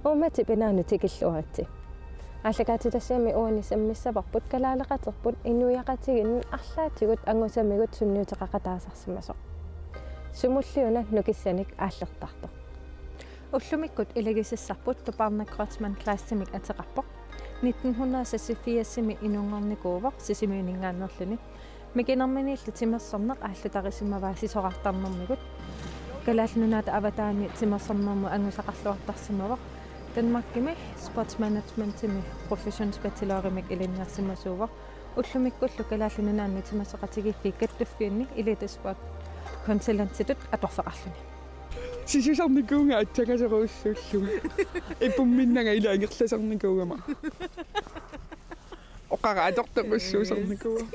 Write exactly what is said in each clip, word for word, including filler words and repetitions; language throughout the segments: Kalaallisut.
Uumatip inaanut tikilluaritsi. Aallakaatitassiami uani sammissavarput kalaaleqaterput inuiaqatigiinnut arlaatigut angusamigut sunniuteqaqataasarsimasoq. Sumulliuna nukissanik aallertartoq. Ullumikkut ilagisassarput Tupaarnaq Kreutzmann Kleistimik ateqarpoq. Nitten hundrede seksogfirsimi inunngornikuuvoq Sisimiuninngaanneerluni. Mikinerminiillu timersorneq aallutarisimavaa sisorartarnermigut. Kalaallit Nunaata avataani timersornermut angusaqarluartarsimavoq. Danmarkimi sports managementimi professions bachelorimik ilinniarsimasuuvoq. Ullumikkullu Kalaallit Nunaanni timersoqatigiiffiit kattuffianni elitesport konsulentitut atorfeqarluni. Sisusarnikuuvunga atsangasorujussuullunga. Ipumminnanga ila ingerlasarnikuugama. Oqara atortorujussuusarnikuuvoq.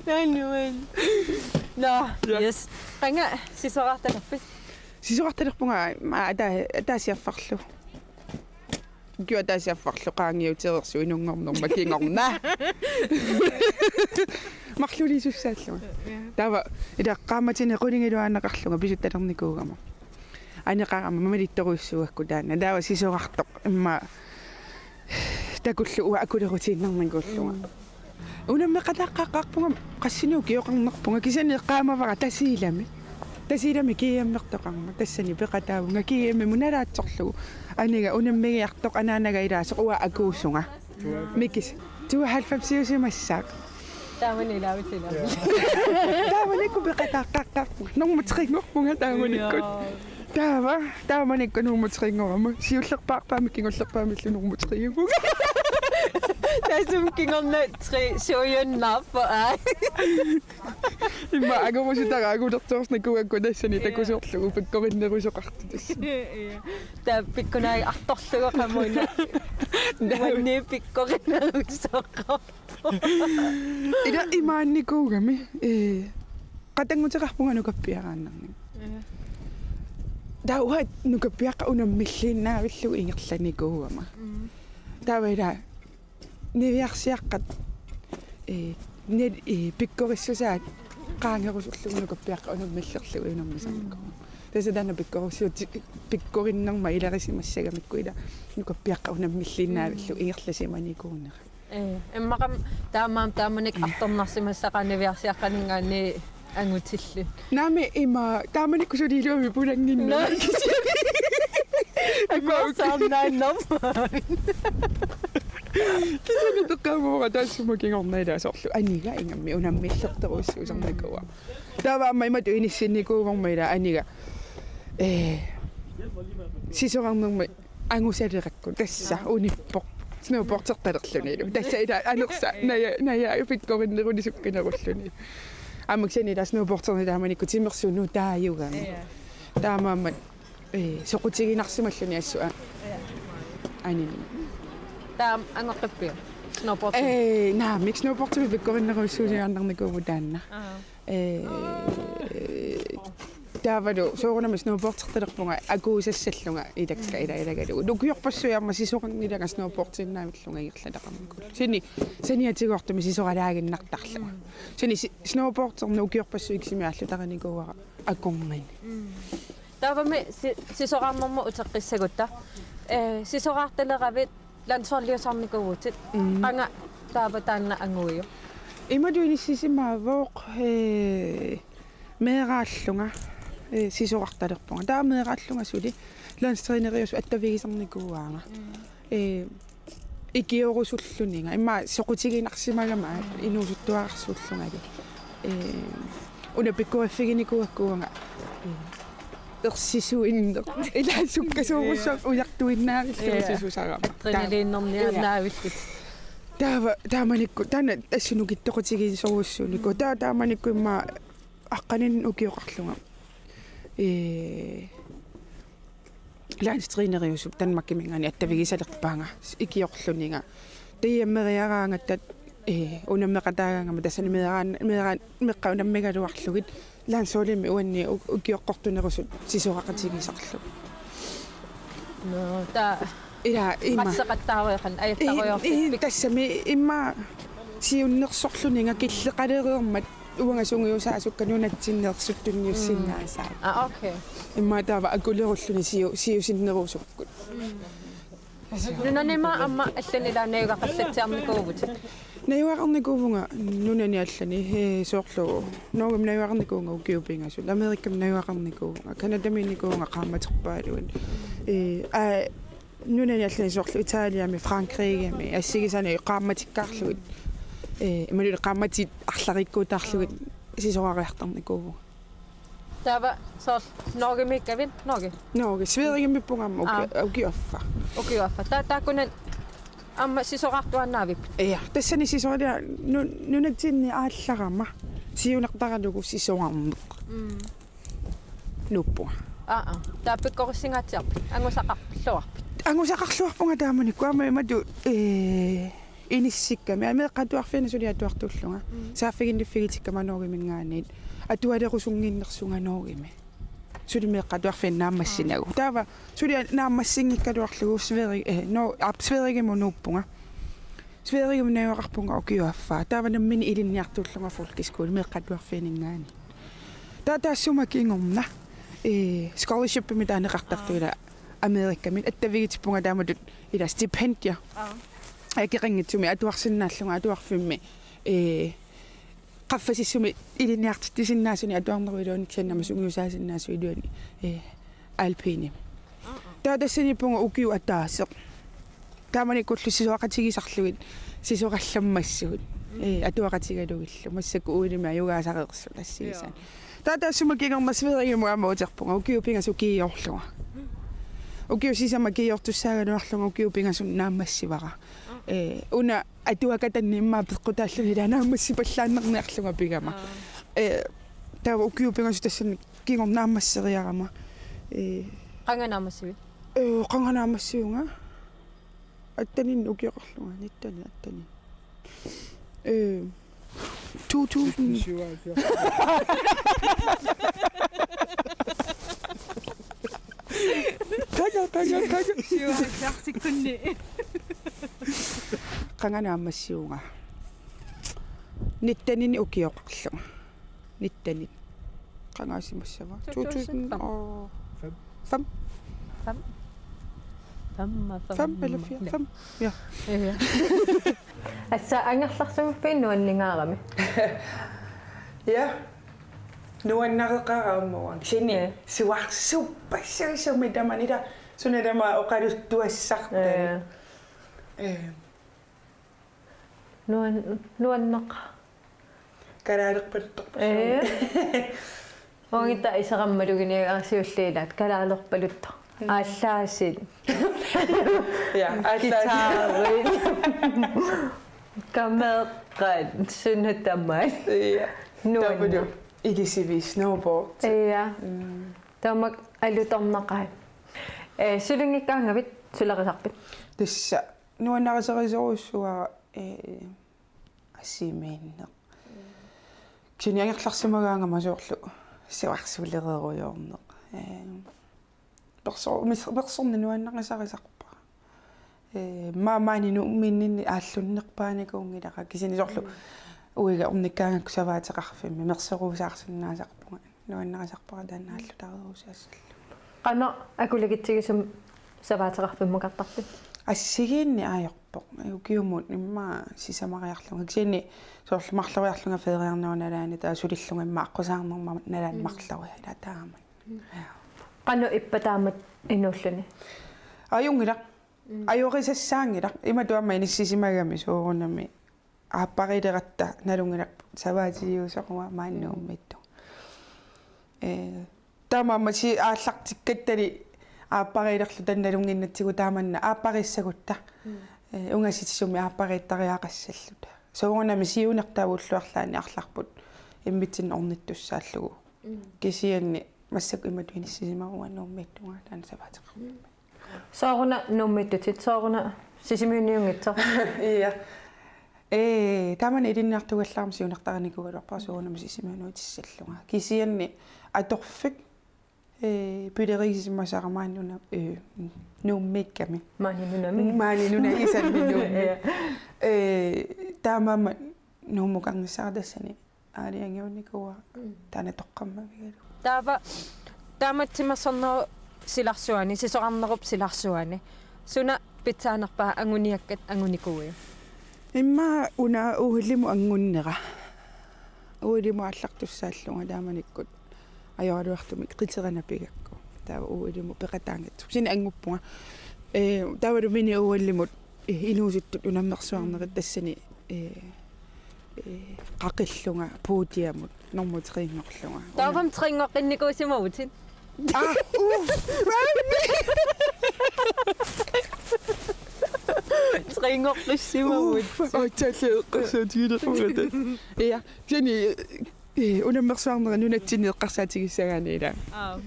Nanuan. Nå, ja. Yes. Qanga sisorartalerpit? Sisorartalerpunga, aa, ata-, ataasiarfarlu. Ukioq ataasiarfarlu qaangiutereersoq inunngornerma kingorna. Marluliisussaallugu. Taava ila qaammatini qulingiluaannaqarlunga pisuttalernikuugama. Aneqarama mamalittorujussuugakku taanna. Taava sisorartoq immaqa takullugu akulerutiinnarnikuullunga. Mm. Unammeqataaqqaaqqaarpunga qassinik ukioqarnerpunga kisianni eqqaamavara Tasiilami. Tasiilami G M-ertoqarmat tassani peqataavunga G M-imut nalaatsorlugu. Aniga unammigiartoq anaanaga ilaasoq uanga akuusunga. Mikis. Tooghalvfemsiusimassaaq. Taamani ilaavitsi ilaavitsi. Taamanikkut peqataaqqaaqqaarpunga. Normu tre-nngorpunga taamanikkut. Jaa. Taava, taamanikkut normu tre-nngorama. Siullerpaarpaamik kingullerpaamillu normu tre-nngorpunga. Taassuma kingorna tre suujunnaarpoq, aa. Immaqa angorusutara angulertoornikuugakku tassani takusoorlugu pikkorinnerusoqartut. Taava pikkunaai artorlugu qamuuna. Taava. Manni pikkorinnerusoqarpoq. Ila imaannikuugami, ee, qatannguteqarpunga nukappiaraannarnik. Ja. Taava uanga nukappiaqqat unammilliinnaavillugu ingerlanikuugama. Mm. Taava ila niviarsiaqqat, ee, nil-, ee, pikkorissusaat qaangerusullugu nukappiaqqat unammillerlugu unammisarnikuugama. Mm. Tassa taanna pikkorissuuti-, pikkorinnerma ilerisimassagamikku ila nukappiaqqat unammilliinnaavillugu, mm, ingerlasimanikuunera. Ee, immaqa taamaammat taamanikkut, ee, artornarsimassaqaaq niviarsiaqqaninngaanniit angutillit. Naamik ima taamanikkut suli iluamik pulannginnami. Naa. Ima uki-. Akuersaarnaannarpoq. Kisianni toqqaannguara taassuma kingorna ilaa soorlu aniga ingammik unammillertorujussuusarnikuuara. Taava aamma imatut inissinnikuuvorma ila aniga. Ee, sisorarnermi angusalerakku tassa unippoq. Snowboardertalerlunilu. Tassa ila anersa naja, naja pikkorinnerunisukkanerulluni. Aamma kisianni ila snowboarderneq taamanikkut timersuut nutaajugami. Ja. Taamaammat, ee, soqutiginarsimalluni assut a-, ja, aninni. Taama angoqqippiuk? Snowboard? Ee, naamik snowboardimik pikkorinnerujussuusinnarnikuuvugut taanna. Aa. Ee, taavalu soorunami snowboardertalerpunga akuusassallunga ilakka, mm, ila ilagalugu. Ukiorpassuit aamma sisorarnilanga snowboardiinnaavillunga ingerlataqarnikuullunga. Kisianni saniatigoortumik sisoralaaginnartarlunga. Mm. Kisianni si-, snowboardernut ukiorpassuit kisimik aallutarinikuuara akornanni. Mm. Taavami si-, sisorarnermut uteqqissagutta. Ee, sisorartaleravit landsholdiusarnikuuvutit. Mm. Qanga taava taanna anguiuk? Imatut inissisimaavoq, ee, meeraallunga, ee, sisorartalerpunga. Taava meeraallunga suli landstræneriusup attavigisarnikuuaanga. Mm. Ee, ikiorusulluninga. Immaqa soqutiginarsimagama inuusuttuararsuullungali. Ee, una pikkoriffiginikuugakku uanga. Ee, ersisuinneq. Ilaa sukkasoorujussuaq ujartuinnaavillugu, ja, sisusarama. Adrenalinerniaannaavillutit. Taava, taamanikkut, taanna assut nukittoqutigisorujussuunikuuvoq. Taava taamanikkut immaqa aqqaninni ukioqarlunga. Ee, landstræneriusup Danmarkiminngaanniit attavigisalerpaanga ikiorluninga. Taava meeriaraangatta, ee, unammeqataagaangama tassani meeraan-, meeraan-, meeqqat unammigaluarlugit landsholdimi uanni u-, ukioqqortunerusut sisoraqatigisarlugit. Nå, taava ila ima. Qasseqattaariaqan ajattarujoorpit. Ii, ii, tassami ima siunnersorluninga killeqalereermat Uanga sungiusaasukka nunatsinni ersuttunniussinnaasaat. Ah, okay. Immaqa taava akulerulluni siu-, siusinnerusukkut. Nunanimi aamma allani ilaa najugaqallatsiarnikuuvutit? Najugaqarnikuuvunga nunani allani, ee, soorlu Norgemi najugaqarnikuuvunga ukiut pingasut, Amerikami najugaqarnikuuvunga, Canadamiinnikuuvunga qaammaterpaaluit. Ee, aa, nunani allani soorlu Italiami, Frankrigimi, assigisani qaammatikkaarlugit. Ee, imaluunniit qaammatit arlarikkuutaarlugit sisorariartarnikuuvunga. Taava soorlu Norgemiikkavit, Norge? Norge, Sverigemiippunga aamma uki-, Aa. Ukiup affaa. Ukiup affaa. Taa-, taakkunani aamma sisorartuaannaavippit? Ja, tassani sisoralia nu-, nunatsinni aallarama siunertaralugu sisorarneq. Mm. Nuuppunga. Aa, aa. Taava pikkorissingaatsiarpit? Angusaqarluarpit? Angusaqarluarpunga taamanikkut aamma imatut, ee, inissikkama. Meeqqat atuarfianni suli atuartuullunga. Mm. Saaffiginniffigitikka Norgeminngaanniit. Atualerusunnginnersunga Norgemi. Suli meeqqat atuarfianni naammassinagu. Taava suli naammassinngikkaluarlugu Sverige, ee, no, aap, Sverigemut nuuppunga. Sverigemut najugaqarpunga ukiup affaa. Taava nammineq ilinniartuullunga folkeskole meeqqat atuarfianninngaanniit. Taava taassuma kingorna, ee, scholarshipimik taaneqartarlunga ilaa Amerikami. Attavigitippunga taamatut ilaa stipendia. Aa. Akeqanngitsumik atuarsinnaallunga atuarfimmi, ee, qaffasissumik ilinniartitsisinnaasunik atuarnerup iluani kisianni aamma sungiusaasinnaasup iluani, ee, alpinimi. Taava tassaniippunga ukioq ataaseq. Taamanikkullu sisoraqatigisarlugit sisorallammassagit. Ee, atuaqatigalugillu. Massakkut uilimi ajugaasareersut assigisani. Taava taassuma kingorna Sverigemut aamma uterpunga. Ukiut pingasut kiiorlunga. Ukiut sisamat kiiortussaagaluarlunga ukiut pingasut naammassivara. Ee, una atuakatanni immaqa peqqutaalluni ilaa naammassipallaannarniarlunga pigama. Aa. Ee, taava ukiut pingasut tassani kingorna naammasseriarama. Ee. Qanga naammassivit? Ee, qanga naammassivunga. Attaninni ukioqarlunga, nittani, attaninni. Ee, to tusind. Taga, taga, taga. Syvoghalvfjerdsikkunni. Qanga naammassivunga. Nittaninni ukioqarlunga. Nittaninni. Qangaasimassava? To tusind og fem. Fem. Fem. Fem. Fem eller fire? Fem. Ja. Ja. Assa angerlarsimaffiit nuanningaarami. Ja. Nuannareqaara aamma uanga. Kisianni suarsuppassuusumik tamanila suna tamaat oqaluttuassartani. Ja. Ee. Nuan-, nuanneq. Kalaalerpaluttorpassuit. Ee. Uangattaaq iserammaluginiagara siulliit ilaat kalaalerpaluttoq. Mm. Aallaasit. Ja, aallaasit. Guitarit. Kameeqqat, suna tamaat. Ja. Nuanneq. Taavalu ilisiviit snowboard. Ja. Mm. Taama alutornaqaat. Ee, sulinngikkaangavit sulerisarpit? Tassa nuannarisorujussuuara, ee, assigiinneq. Kisianni angerlarsimagaangama soorlu suarsulereerujoorneq. Ee, perso-, mis-, persorneq nuannarisarisarpara. Ee, maani Nuummiinninni aallunnerpaanikuunngilara. Kisianni soorlu uiga ornikkaangakku savaateqarfimmi mersoruusaarsinnaasarpunga. Nuannarisarpara taanna aallutarerusaassallugu. Qanoq akuligitsigisumik savaateqarfimmukartarpit? Assigiinneq ajorpoq. Ukiumut immaqa sisamariarlunga. Kisianni soorlu marloriarlunga feriarnerup nalaani taava sulillunga immaqa aqqusaarnerma nalaani marloriarlunga taama. Qanoq ippa taamatut inuulluni? Ajunngilaq. Mm. Ajorisassaanngilaq. Imatut aamma inissisimagami soorunami aapparileratta nalunngilarput savaatigiusoq uanga maani Nuummiittunga. Ee, taamaammat si-, aallartikkattali aapparilerluta nalunnginnatsigu taamanna aapparissagutta. Mm. Ee, ungasissumik aappariittariaqassalluta. Soorunami siunertaa ullut arlaanni arlarput immitsinnut ornittussaallugu. Mm. Kisianni massakkut imatut inissisimavunga Nuummiittunga taanna savaateqarfimmi. Sooruna Nuummiittutit, sooruna Sisimiuniunngitsoq? Ja. Ee, taamani ilinniartugallarama siunertarinikuugaluarpara soorunami Sisimiunuutissallunga. Kisianni atorfik, ee, pilerigisimasara maani nuna-, ee, Nuummiikkami. Maani nunami. Maani nunami isanni Nuummi. Ja. Ee, taamaammat Nuummukarnissara tassani aalajangiunikuuara. Mm. Taanna toqqammavigalugu. Taava, taama timersornerup silarsuani, sisorarnerup silarsuani. Suna pitsaanerpaat anguniakkat angunikuuiuk? Immaqa una OL-imut angunnera. OL-imut aallartussaallunga taamanikkut ajoraluartumik qitera napigakku. Taava OL-imut peqataanngitsoq. Kisianni anguppunga. Ee, taavalu mini OL-imut, ee, inuusuttut unammersuarnerit tassani, ee, ee, qaqillunga podiumut nummer tre-nngorlunga. Taava tre-nngornikuusimavutit? Ah, uh, tre-nngornissimavutit. Uh, aatsaat eqqarsaatigilerpara. Ja, kisianni, ee, unammersuarnerit nunatsinni eqqarsaatigissagaanni ilaa. Aa.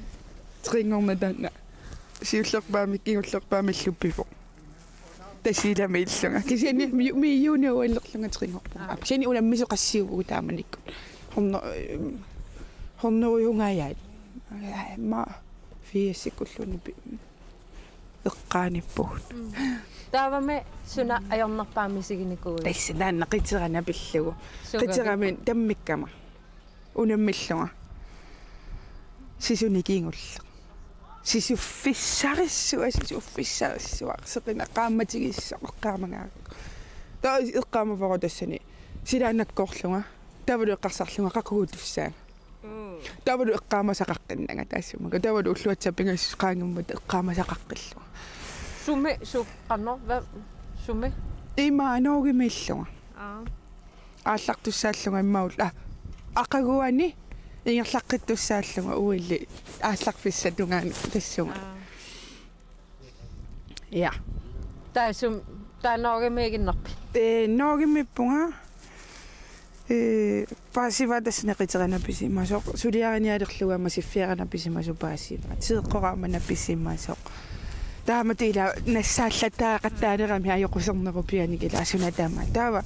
Tre-nngornera taanna. Siullerpaamik, kingullerpaamillu pivoq. Tasiilami illunga. Kisianni mi-, mi-, junior OL-erlunga tre-nngorpunga. Aa. Kisianni unammisut qassiuvugut taamanikkut. Hundre-, hundredeungajaat. Immaqa firsikkulluunniit pi-, eqqaanippugut. Mm. Taavami suna ajornerpaaq misiginikuuiuk? Tassa taanna qitera napillugu. Sukkavik. Qiterami tammikkama. Unammillunga. Sisuni kingulleq. Sisuffissarissuaq, sisuffissarissuaq. Seqineq qaammatigissaq eqqaamagaarakku. Taava eqqaamavara tassani. Silaannakkoorlunga. Taavalu eqqarsarlunga qaqugutussaanga. Mm. Taavalu eqqaamasaqaqqinnanga taassuma. Taavalu ulluatsat pingasut qaangiummata eqqaamasaqaqqillunga. Sumi, su-, qanoq, hva-, sumi? Ima Norgemiillunga. Aa. Aallartussaallunga immaqa, aa, aqaguani ingerlaqqittussaallunga OL-i aallarfissap tungaanut tassunga. Aa. Ja. Taava sum-, taava Norgemiiginnarpit? Ee, Norgemiippunga. Ee, paasivara tassani qitera napisimasoq. Suliarinialerlugu aamma siffiara napisimasoq paasivara. Seeqqora aamma napisimasoq. Taamatut ila nassaallattaaqattaalerami ajoqusernerup pianik ila suna tamaat. Taava,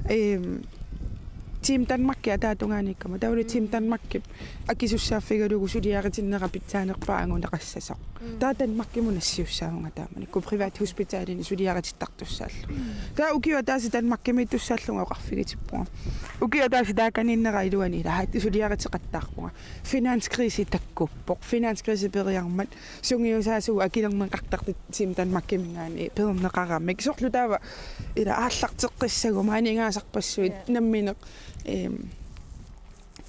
ehm, Team Danmarkip ataatungaaniikkama. Taavalu Team Danmarkip akisussaaffigalugu suliaritinnera pitsaanerpaaq anguneqassasoq. Mm. Taava Danmarkimut nassiussaavunga taamanikkut privathospitalini suliaritittartussaallunga. Taava ukioq ataaseq Danmarkimiittussaallunga oqarfigitippunga. Ukioq ataaseq taakaniinnera iluani ilaa suliariteqattaarpunga. Finanskrise takkuppoq. Finanskrise periarmat sungiusaasugut akilerneqartartut Team Danmarkiminngaanniit peerneqaramik. Soorlu taava ila aallarteqqissaguma aningaasarpassuit nammineq, ehm,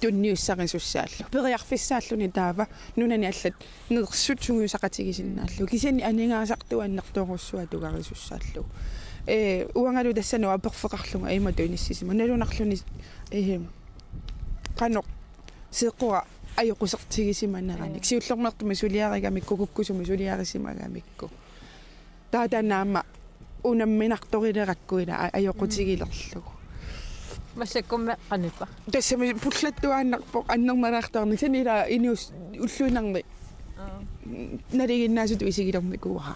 tunniussarisussaallutik. Periarfissaalluni taava nunani allat nersut sungiusaqatigisinnaallugit. Kisianni aningaasartuut annertoorujussuaq atugarisussaallugu. Ee, uangalu tassani aperfeqarlunga imatut inissisimavoq. Nalunarluni, ee, qanoq seeqqora ajoqusertigisimanneranik. Ee. Siullermeertumik suliarigamikku, kukkusumik suliarisimagamikku. Taava taanna aamma unamminartorilerakku ila a-, ajoqutigilerlugu. Massakkummi qanippa? Tassami pullattuaannarpoq annernalaartuarnik, kisianni ila inuus ulluinnarni. Aa. Nalinginnaasutut isigilernikuuara.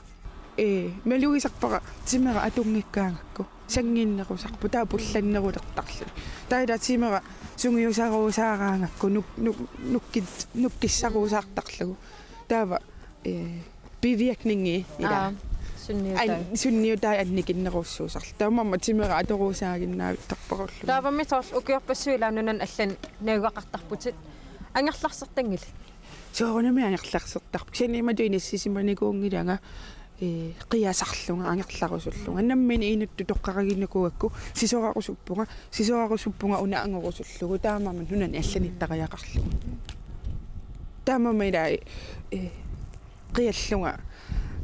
Ee, malugisarpara timera atunngikkaangakku. Sannginnerusarpoq, taava pullannerulertarluni. Taava ila timera sungiusaruusaaraangakku nuk-, nuk-, nukkit-, nukkissaruusaartarlugu. Taava, ee, bivirkningi ila. Aa, sunniutai. An-, sunniutai annikinnerussuusarluni. Taamaammat timera atoruusaaginnaavittarparulluni. Taavami soorlu ukiorpassuit ila nunanut allanut najugaqartarputit. Angerlarsertanngilit? Soorunami angerlarsertarput. Kisianni imatut inissisimanikuunngilanga, ee, qiasarlunga, angerlarusullunga. Nammineq inuttut toqqariginikuugakku sisorarusuppunga, sisorarusuppunga una angorusullugu, taamaammat nunani allanittariaqarlugu. Taamaammat ilaa, ee, qiallunga,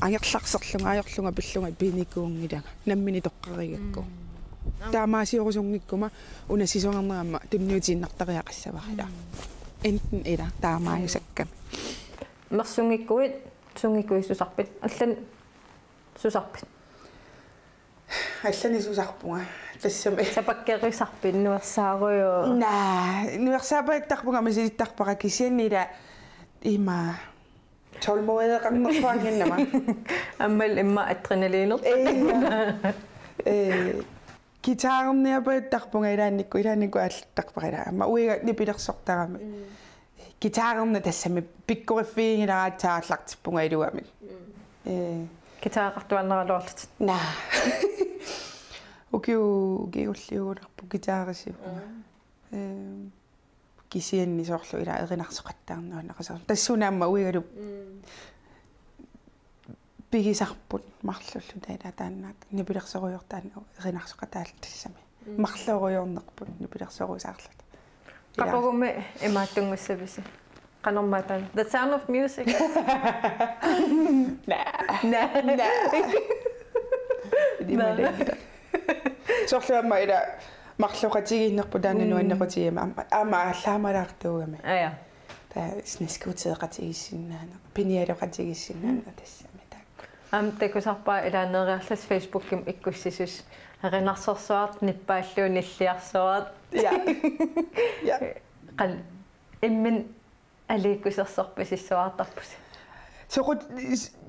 angerlarserlunga, ajorlunga, pillunga, piinikuunngilanga, nammineq toqqarigakku. Mm. Taamaasiorusunngikkuma una sisorarnerama tunniutiinnartariaqassavara. Mm. Enten eller taamaajusakkami. Mersunngikkuit, sunngikkuit susarpit, allan susarpit? Allani susarpunga. Tassami. Sapakkerisarpit nuersaarujuk? Naa, nuersaapajattarpunga, misilittagara kisianni ila ima tålmodigeqarnerpaannginnama. Aammalu immaqa adrenalinerput. Ee, ja. Ee, guitarerniapajattarpunga ilaannikkut, ilaannikkut aallartarpara ilaa. Aamma uiga nipilersortarami. Mm. Guitarerneq tassami pikkoriffiginngilara aatsaat aallartippunga iluamik. Mm. Ee. Guitareqartuaannaraluarlutit? Naa. Ukiut kingulliit uunarput guitarisipunga. Mm. Ee. Kisianni soorlu ila erinarsoqattaarneq una qasar. Tassuuna aamma uigalu pigisarput marlulluta ila taanna nipilersorujoortaannagu erinarsoqataalluta tassami. Marloriornerput nipilersorusaarluta. Ila. Qaqugummi imaattunngussavisi? Qanormaa taanna? The Sound of Music. Naa. Naa. Naa. Imaluunniit. Soorlu aamma ila marloqatigiinnerput taanna nuannequtigigama aamma, aamma aallaamalaartuugami. Aja. Taava sneskuuteeqatigiissinnaaneq, pinialoqatigiissinnaaneq tassami taakku. Aamma takusarpara ila neeriarlusi Facebookimi ikkussisusi erinarsorsuartut nippaallugu nilliarsuartut. Ja. Ja. Qan imminut aliikkusersorpasissuartarpusi. Soqut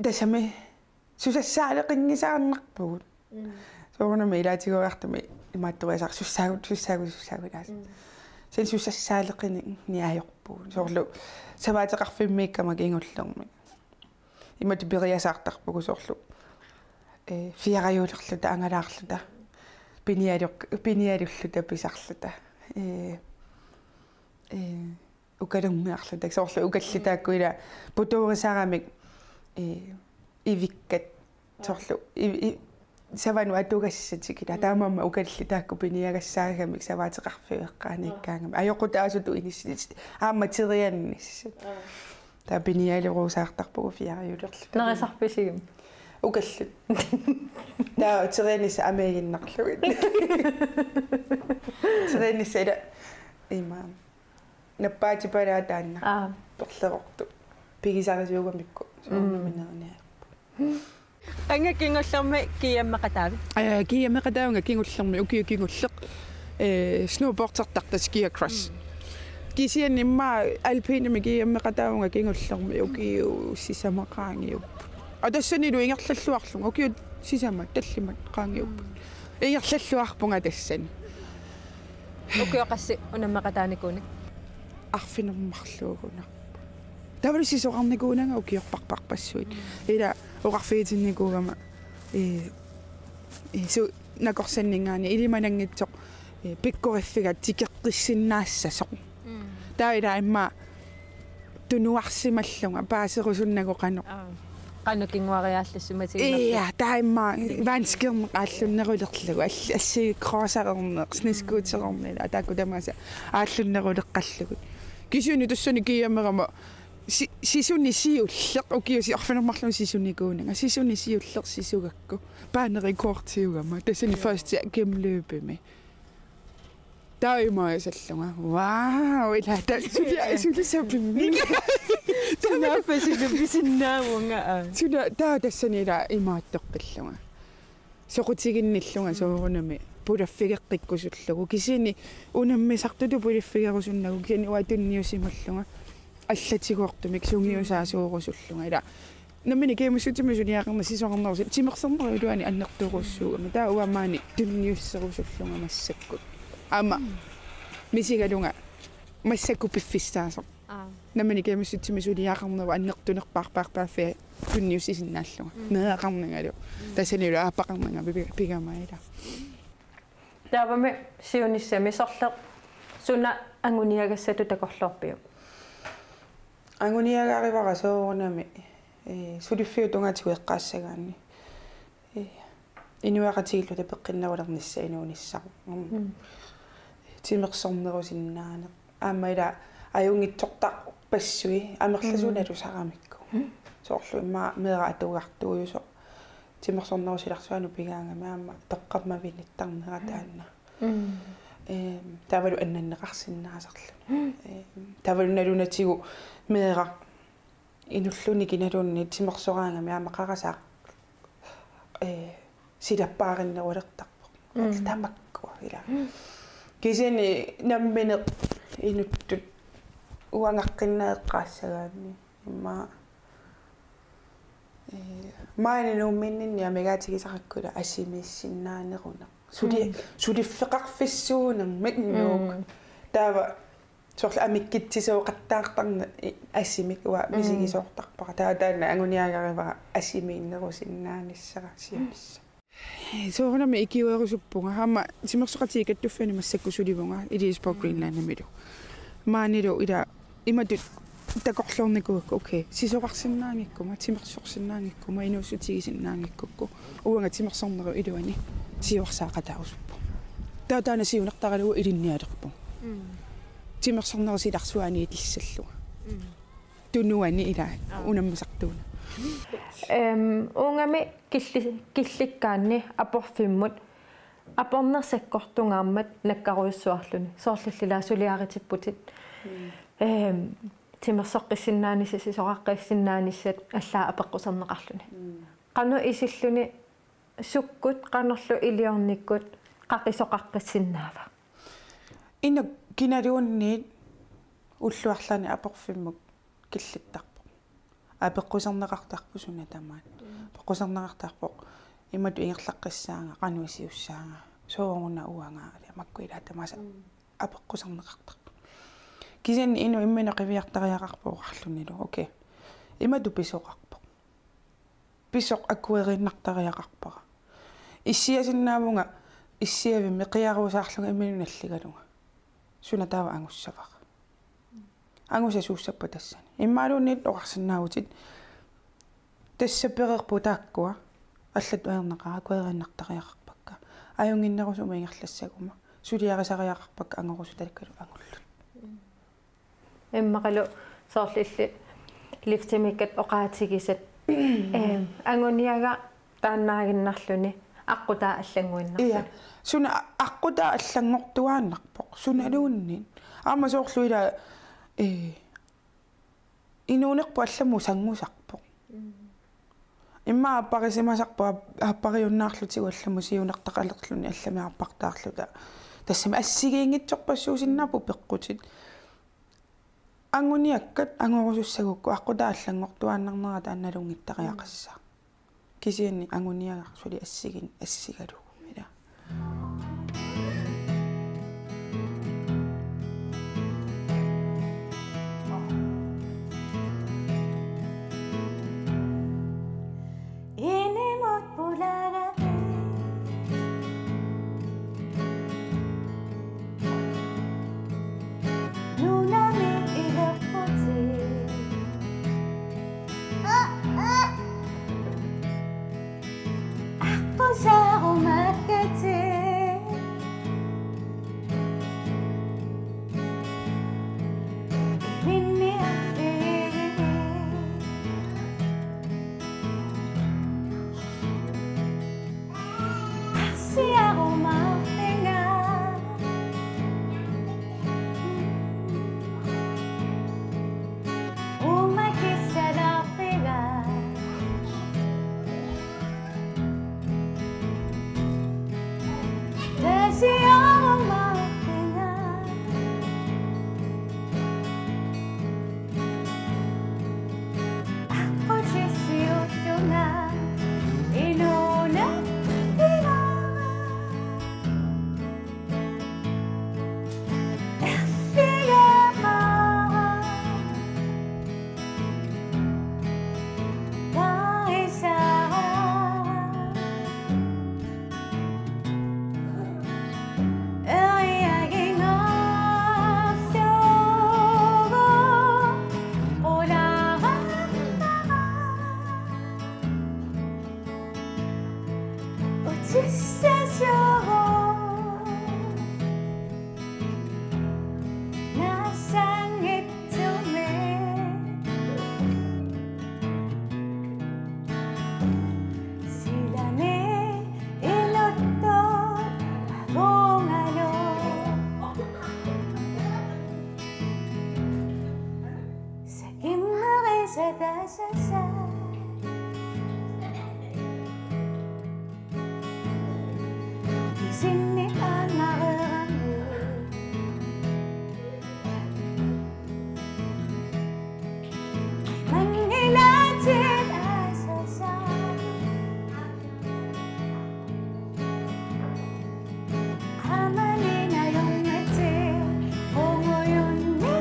tassami susassaaleqinngisaannarpugut. Soorunami ilaatigooriartumi imaattoriasaartoq sussaagut, sussaagut, sussaagut ilaasa. Sen susassaaleqinniarpugut. Soorlu savaateqarfimmiikkama kingullermi. Imatut periasaartarpugut soorlu. Eh, fiarajuulerluta, angalaarluta. Pinialuk-, pinialulluta pisarluta. Eh, eh, ukalerniarluta. Soorlu ukallit taakku ila putuurisaramik, eh, ivikkat. Soorlu i-, i-, savanut atugassatik ila. Taamaammat ukallit taakku piniagassaagamik savaateqarfiup eqqaaniikkaangami. Ajoqutaasutut inissit. Aamma teriannissat. Taava pinialerusaartarpugut fiarajuulerluta. Nerisarpisigimmi? Ukallit. Taava teriannissat amiiginnarlugit. Teriannissat ila ima. Nappaatipalaat taanna. Aa. Torlerortut. Pigisarisuugamikku. Soorunami neriniarput. Anga kingullermi GM-eqataavit? Aa, GM-eqataavunga kingullermi, ukiut kingulleq. Eh, snowboardertartut Ski Across. Kisianni immaqa alpinimi GM-eqataavunga kingullermi ukiut sisamat qaangiupput. Aa, tassanilu ingerlalluarlunga ukiut sisamat tallimat qaangiupput. Ingerlalluarpunga tassani. Ukioqassi unammeqataanikuunik? Arfineq-marluugunarpoq. Taavalu sisorarnikuunanga ukiorparparpassuit. Ila oqarfigitinnikuugama, eh, eh, su-, nakorsanninngaanniit ilimananngitsoq, eh, pikkoriffiga tikeqqissinnaassasoq. Taava ila immaqa tunuarsimallunga paaserusunnagu qanoq. Aa. Qanoq kinguariaallussimatigimmerlugu. Ja, taava immaqa vanskirneq aallunnerulerlugu, all-, assi crossarerneq, sneskuutererneq, ila taakku tamaasa aallunneruleqqallugit. Kisianni tassani GM-erama si-, sisuni siulleq, ukiut si-, arfineq-marlunut sisunikuunanga, sisuni siulleq sisugakku, banerekordiugama, tassani første gennemløbimi. Taava imaasallunga. Wow, ila ta-, suli, suli sapimmi. Taava suli pisinnaavunga, aa. Suli, taava tassani ila imaattoqqillunga. Soqutiginnillunga soorunami pulaffigeqqikkusullugu. Kisianni unammisartutut pulaffigerusunnagu, kisianni uanga tunniusimallunga. Allatigoortumik sungiusaasuurusullunga. Ila nammineq GM-issutsimik suliaqarneq sisorarnerusoq timersornerup iluani annertoorujussuugami. Taava uanga maani tunniusserusullunga massakkut. Aamma misigalunga massakkut piffissaasoq. Aa. Nammineq GM-issutsimik suliaqarnerup annertunerpaarpaarpaaffia tunniussisinnaallunga. Meeraqarningalu. Tassanilu aappaqarninga pi-, pigama ila. Taavami siunissami sorleq suna anguniagassatut takorloorpiuk? Anguniagarivara soorunami, eh, suliffiup tungaatigut eqqaassagaanni. Eh, inuiaqatigiilluta peqqinnerulernissaq inuunissaq. Mm. Mm. Timersornerusinnaaneq. Aamma ila ajunngitsortarpassui amerlasuut nalusaramikku. Mm. Soorlu immaqa meeraq atugartuujusoq. Timersornerup silarsuanut pigaangami aamma toqqammavinnittarnera taanna. Mm. Ehm, taavalu annanneqarsinnaasarluni. Mm. Ehm, taavalu nalunatigut meeraq inulluni kinaluunniit timersoraangami aamma qarasaaq, eh, silappaarinnerulertarpoq. Mm. Tamakkua ila. Mm. Kisianni nammineq inuttut uangaqqinneq eqqaassagaanni. Immaqa, eh, maani Nuummiinninni amigaatigisaqakku ila asimiissinnaaneruneq. Suli-, mm, suliffeqarfissuunermik nuuk. Mm. Taava soorlu amikkitsisooqattaartarneq i-, asimik uanga, mm, misigisoortarpara. Taava taanna anguniagarivara asimiinnerusinnaanissara siamissa. Soorunami ikiuerusuppunga. Aamma timersoqatigiit kattuffianni massakkut sulivunga Elias på Greenlandimilu. Maanilu ila imatut takorloornikuugakku, okay, sisorarsinnaanngikkuma, timersorsinnaanngikkuma, inuussutigisinnaanngikkukku, uanga timersornerup iluani siuarsaaqataarusuppunga. Taava taanna siunertaralugu ilinnialerpunga. Mm. Timersornerup silarsuani ilissallunga. Mm. Tunuani ila. Aa. Unammisartuuna. Ehm, uungami killi-, killikkaanni aporfimmut aporneq sakkortungaarmat nakkarujussuarluni. Soorlulli ila suliaritipputit. Mm. Ehm, timersoqqissinnaanissat, sisoraqqissinnaanissat allaat apeqquserneqarluni. Mm. Qanoq isilluni sukkut qanorlu iliornikkut qaqisoqaqqissinnaava? Inuk kinaluunniit ullut arlaanni aporfimmut killittarpoq. Apeqquserneqartarpoq suna tamaat. Mm. Apeqquserneqartarpoq imatut ingerlaqqissaanga, qanoq iliussaanga, sooruna uanga, ali makku ila tamaasa. Mm. Apeqquserneqartarpoq. Kisianni inuk imminut qiviartariaqarpoq oqarlunilu. Okay. Imatut pisoqarpoq. Pisoq akueriinnartariaqarpara. Issiasinnaavunga issiavimmi qiaruusaarlunga imminut nalligalunga. Suna taava angussavara. Angusasuussappat tassani. Immaqaluunniit oqarsinnaavutit tassa pereerput taakkua allatut ajornaqaaq akueriinnartariaqarpakka. Ajunnginnerusumik ingerlassaguma. Suliarisariaqarpakka angorusutakkalu angullutik. Immaqalu soorlulli liftimiikkat oqaatigisat. Ehm, anguniaga taannaaginnarluni aqqutaa allannguinnarluni. Ia, suna a-, aqqutaa allanngortuaannarpoq, sunaluunniit. Aamma soorlu ila, eh, inuunerput allamut sanngusarpoq. Mm. Immaqa aapparisimasarput aap-, aappariunnaarlutigu allamut siunertaqalerluni allamik aappartaarluta. Tassami assigiinngitsorpassuusinnaapput peqqutit. Anguniakkat angorusussagukku aqqutaa allanngortuaannarnera taanna nalunngittariaqassaaq. Kisianni anguniagaq suli assigin-, assigalugu. Ila. Inimut pulaga. Nunami ilerputit. Aqqusarumakkatit. Minni affigi. Arsiarumaartinga. Uuma kissalaarpiga. Tasiarumaartinga. Aqqutissiuuttunga inuuneq ilaava. Ersigeqaara. Taisara. Silami iluttoq avungalu. Sakimmerisataasasa. Kisinni angareerami. Manngilatit asasa. Aamma ninajunngitsi ungujunni.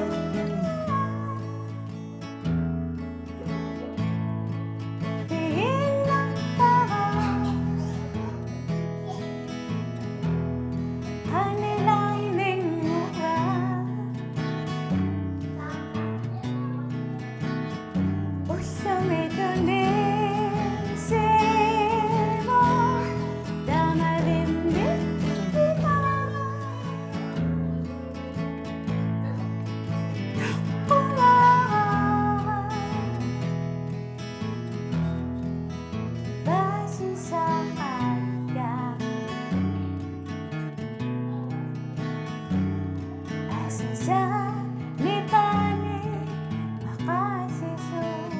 Taanna nipaani maqaasisoq.